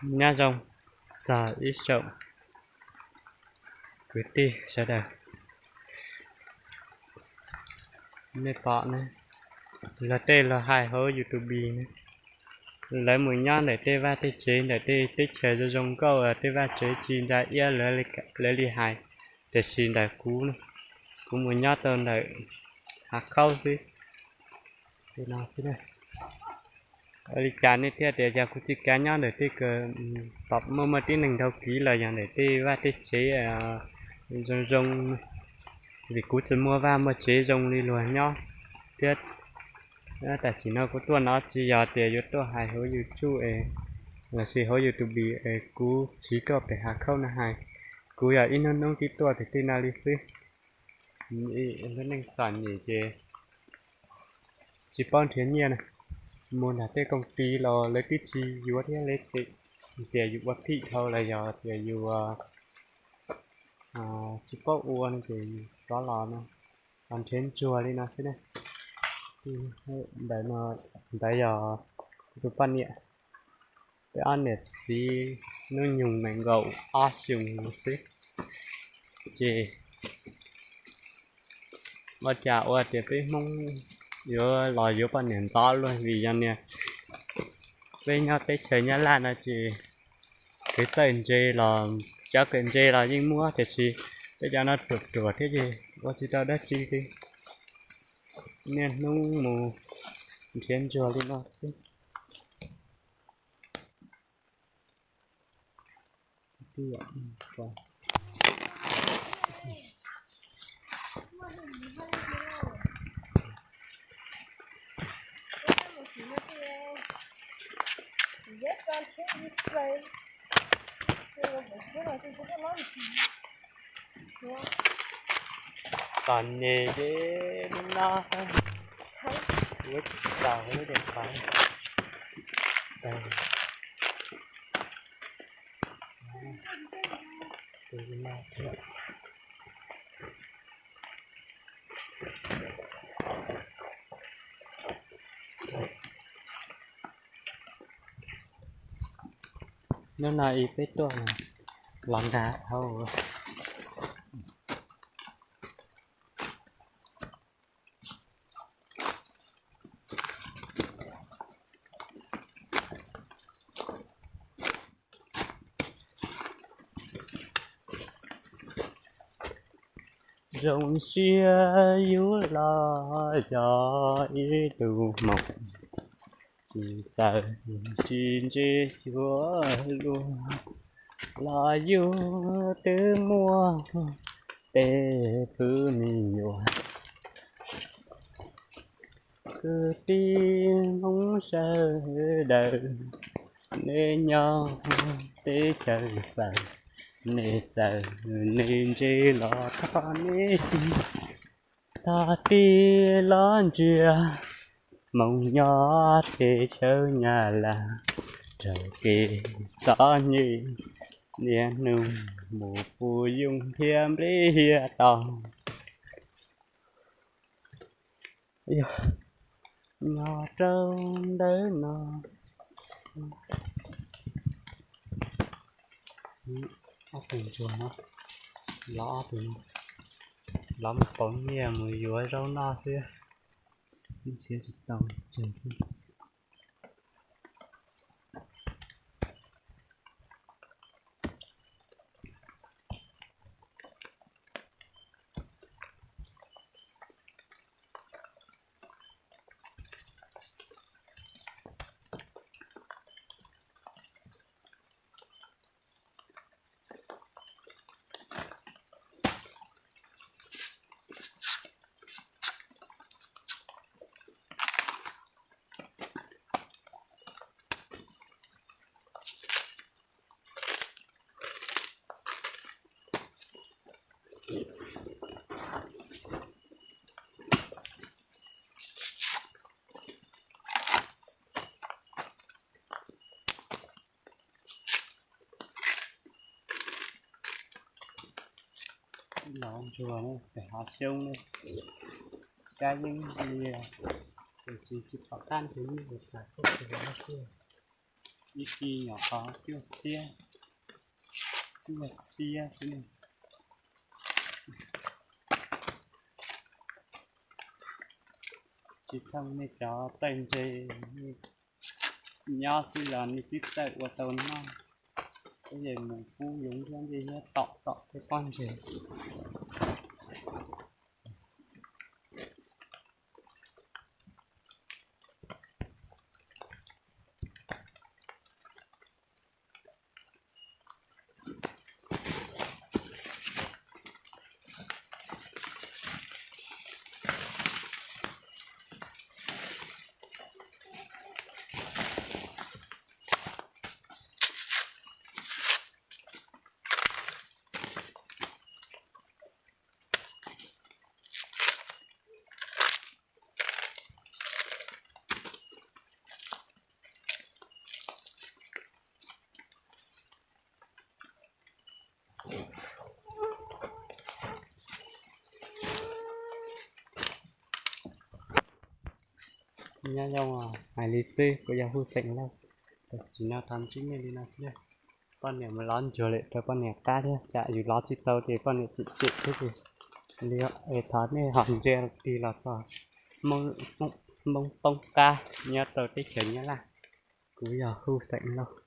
Nyob zoo txog ib tsoom kwv tij sawv daws. Nej pom ne, luag tej luag hais hauv YouTube ne, lawv mus nyob ntawm tej vaj tej tsev ntawm tej teb chaws zoo zoo nkauj, tej vaj tsev tsis ntsa iab lawv li hais, tiam sis ntawm kuv, kuv mus nyob tau ntawm hav khaub xwb. Li cas nej thiaj tias yog kuv tsis kav nyob ntawm tej, muaj muaj tib neeg dhau kiv los yog ntawm tej vaj tej tsev zoo zoo, vim kuv tsis muaj vaj muaj tsev zoo li luag nyob thiab. Tam sim no kuv tuaj no tsis yog tias yuav tuaj hais hauv YouTube es, los sis hauv YouTube es kuv tsiv tuaj pem hav khaub no hais. Kuv yog ib hnub hnub twb tuaj pem tej no li xwb. Lub neej txom nyem ces tsis paub nrhiav nyiaj na, mus nram tej koom tis los lawv twb tsis yuav thiab, lawv tias yus ua phim dhau los yog tias yus tsis paub ua no ces yus rov los no, los nrhiav ntsuag li no xwb ne. Ntawm no, ntawd yog kuv tus poj niam, peb ob niam txiv hnub nyoog nees nkaum ob xyoos xwb. Ces ua cas ua tias peb Hmoob yuav los yuav poj niam ntxov luaj, vim yog niag peb nyob teb chaws Nyab Laj no ces kev txawj ntse los, cov kawm ntse los yeej muaj tiam sis peb cov no ruam ruam thiab ces ua tsis tau dab tsi li. Niaj hnub mus nrhiav ntsuag li no xwb. Txom nyem ces no, ua tsis tau lub dej qhov. Hnub no ib peb tuaj los nrad dhau. Zoo siab yus los yog ib tug hmoov, tsis txawj tsis ntse xyuas luag, los yus twb muaj tej phooj ywg me nyuam. Kwv tij Hmoob sawv daws, nej nyob teb chaws xaws, nej txawj nej ntse los thov nej, thov tij los ntsia, Hmoob nyob teb chaws Nyab Laj, raws kev txom nyem, niaj hnub mus puv yooj thiab nplej hiab to. Nyob rau ntawm no, ob tug ntsuag no, lov ob tug no, lov mus pauv nyiaj mus yuav zaub noj xwb, nrhiav tsis tau tseg xwb. Lov ntsuag pem hav xyoob ne, kab yeeb lias, tiam sis tsis pom qab nrhiav nyiaj tas koj tsis lov xwb. Ib kis nyuam qhuav cuaj txhiab, cuaj txhiab xwb. Tsis thooj nej cov txawj ntse, nyob xwb los nej twb txawj ua tau noj. Peb yeej mus pub yus ntiab ncej thiab tom tom tej pob ntseg. Nyob zoo, hais li xwb kuv yog Hu Xeem Lauj. Tam sim no rov ntsib nej li no thiab. Poj niam mus lov ncuav lawm rau poj niam qab thiab, tsam yus lov tsis tau ces poj niam cem cem thiab ces li es thov nej ho ntsia tig los txog Hmoob Poob Qab nyob rau teb chaws Nyab Laj. Kuv yog Hu Xeem Lauj.